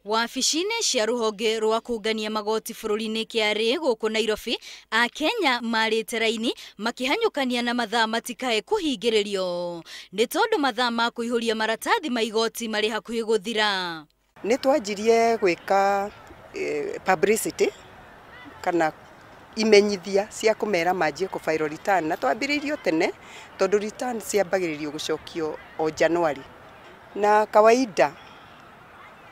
Wabici-inĩ cia rũhonge rwa kũngania magoti bũrũri-inĩ KRA gũkũ Nairobi, Akenya marĩte raini makĩhanyũkania na mathaa matikae kũhingĩrĩrio nĩ tondũ mathaa ma kũihũria maratathi ma igoti marĩ hakuhĩ gũthira. Nĩ twanjirie gwĩka publicity kana imenyithia cia kũmera manjie kũ file return, na twambĩrĩirio tene tondũ return ciambagĩrĩrio gũcokio o January, na kawaida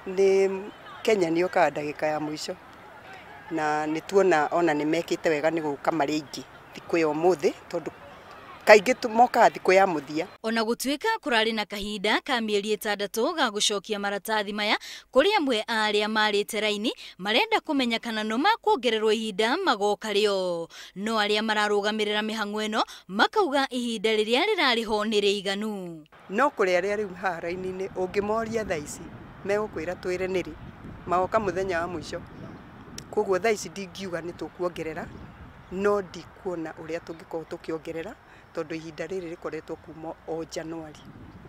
nĩ Kenya nĩ okaga ndagĩka ya mũico, na nĩ tuona ona nĩ mekĩte wega nĩ gũka marĩ aingĩ thikũ ya ũmũthĩ tondũ kaingĩ mokaga thikũ ya mũthia. Ona gũtuĩka kũrarĩ na kahinda ka mĩeri 6 ga gũcokia maratathi maya, kũrĩ amwe a arĩa marĩte raini marenda kũmenya kana no makuongererwo ihinda magoka rĩo, no arĩa mararũgamĩrĩra mĩhang'o ĩno makauga ihinda rĩrĩa rĩrarĩ ho nĩ rĩiganu. No kũrĩ arĩa rĩu haha raini-inĩ ũngĩmoria thaa ici megũkwĩra twĩre nĩrĩ, magoka mũthenya wa mũico. Koguo thaa ici ndingiuga nĩ tũkuongerera, no ndikuona ũrĩa tũngĩkorwo tũkĩongerera tondũ ihinda rĩrĩ rĩkoretwo kuma o January.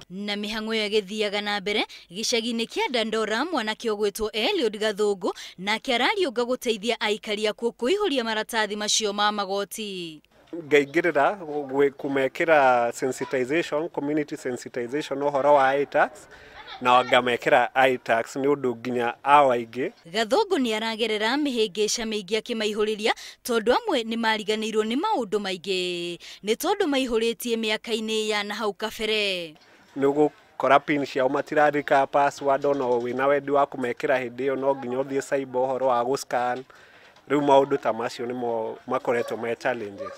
Na mĩhang'o ĩyo ĩgĩthiaga na mbere gĩcagi-inĩ kĩa Dandora, mwanake ũgwĩtwo Eliud Gathũngũ nake arariũnga gũteithia aikari akuo kũihũria maratathi macio ma magoti. Ngaingĩrĩra kũmekĩra sensitization, community sensitization ũhoro wa iTax, na ngamekĩra iTax nĩ ũndũ nginya ao aingĩ. Gathũngũ nĩ aragerera mĩhĩngĩca mĩingĩ akĩmaihũrĩria tondũ amwe nĩ mariganĩirwo nĩ maũndũ maingĩ nĩ tondũ maihũrĩtie mĩaka-inĩ ya na hau kabere. Nĩ ũgũkora pin ciao matirarika password, ona wĩna wendi wa kũmekĩra hĩndĩ ĩyo no nginya ũthiĩ cyber ũhoro wa gũ-scan. Rĩu maũndũ ta macio nĩmo makoretwo me challenges.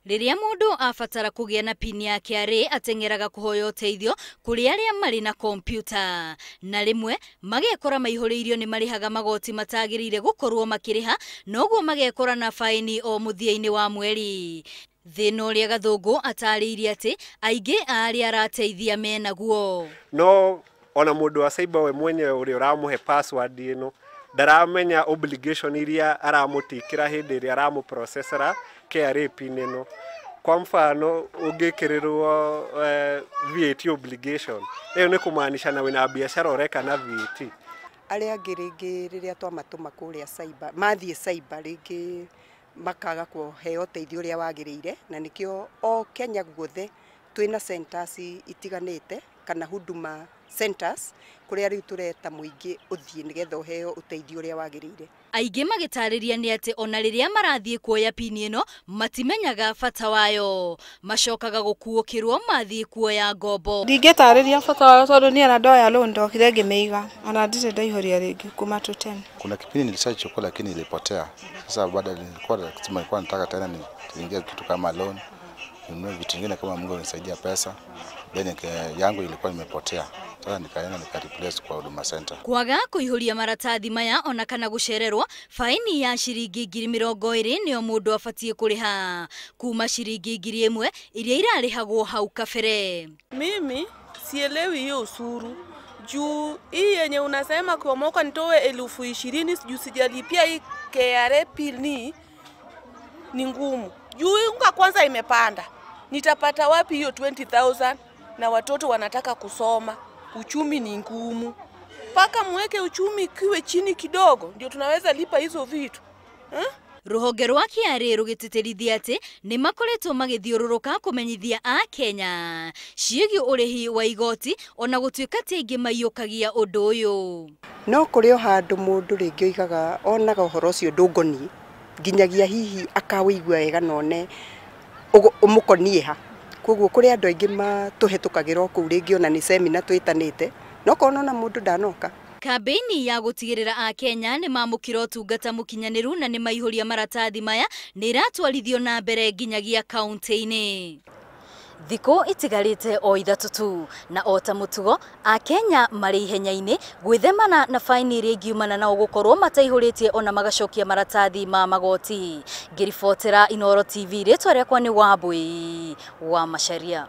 Rĩrĩa mũndũ abatara kũgĩa na pin ya KRA ateng'eraga kũhoya ũteithio kũrĩ arĩa marĩ na kompyuta, na rĩmwe magekora maihũrĩirio nĩ marĩhaga magoti matagĩrĩire gũkorwo makĩrĩha, noguo magekora na baini o mũthia-inĩ wa mweri. Thĩna ũrĩa Gathũngũ atarĩirie atĩ aingĩ a arĩa arateithia menaguo. No ona mũndũ wa cyber we mwenyewe ũrĩa ũramũhe password ĩno ndaramenya obligation iria aramũtikĩra hĩndĩ ĩrĩa aramũprocessora KRA pin ĩno. Kwa mfano ũngĩkĩrĩrwo VAT obligation, ĩyo nĩ kũmaanisha na wĩna biacara ũreka na VAT. Arĩa angĩ rĩngĩ rĩrĩa twamatũma kũrĩa cyber, mathiĩ cyber rĩngĩ makaga kũheo ũteithio ũrĩa wagĩrĩire, na nĩkĩo o Kenya guothe twĩna centers itiganĩte kana huduma centers kũrĩa rĩu tũreta mũingĩ ũthiĩ nĩgetha ũheo ũteithio ũrĩa wagĩrĩire. Aingĩ magĩtarĩria nĩ atĩ ona rĩrĩa marathiĩ kuoya pini ĩno matimenyaga bata wayo, macokaga gũkuũkĩrwo mathiĩ kuoya ngombo. Ndingĩtarĩria bata wayo tondũ niĩ ona ndoya loan ndokire ngĩmĩiga, ona ndirĩ ndaihũria rĩngĩ kuma 2010. Kuna kipindi nilishachukua lakini ilipotea. Sasa baada nilikuwa nasema nilikuwa nataka tena niingie kitu kama loan, ninunue vitu vingine kama Mungu anisaidia pesa, then yangu ilikuwa imepotea. Sasa nikaenda nika replace kwa Huduma Center. Kwaga kuihuria maratathi maya ona kana gucererwo, faini ya ciringi 20,000 niyo mundu abatie kuriha kuma ciringi 1,000 iria irarihagwo hau kabere. Mimi sielewi hiyo usuru juu hii yenye unasema kwa mwaka nitoe 20,000 juu sijalipia hii KRA pin ni ngumu. Juu unga kwanza imepanda, nitapata wapi hiyo 20,000 na watoto wanataka kusoma? Uchumi ni ngumu. Paka muweke uchumi kiwe chini kidogo ndio tunaweza lipa hizo vitu. Ruhonge rwa KRA rũgĩtĩtĩrithia atĩ nĩ makoretwo magĩthiũrũrũka kũmenyithia Akenya ciĩgiĩ ũrĩhi wa igoti ona gũtuĩka ti aingĩ maiyũkagia ũndũ ũyũ. No kũrĩ o handũ mũndũ rĩngĩ oigaga onaga ũhoro ũcio ndũngoniĩ, nginyagia hihi akawĩigua wega na one ũmũkoniĩ ha. Koguo kũrĩ andũ aingĩ matũhetũkagĩra o kũu rĩngĩ ona nĩ semina twĩtanĩte, no korwo ona mũndũ ndanoka. Kambĩini ya gũtigĩrĩra Akenya nĩ mamũkĩra ũtungata mũkinyanĩru na nĩ maihũria maratathi maya nĩ ĩratwarithio na mbere nginyagia kaunti-inĩ. Thikũ itigarĩte o 3 tu, na o ta mũtugo Akenya marĩ ihenya-inĩ gwĩthemana na baini iria ingiumana nao gũkorwo mataihũrĩtie ona magacokia maratathi ma magoti. Ngĩribotera Inooro TV, rĩtwa rĩakwa nĩ Wambui wa Macharia.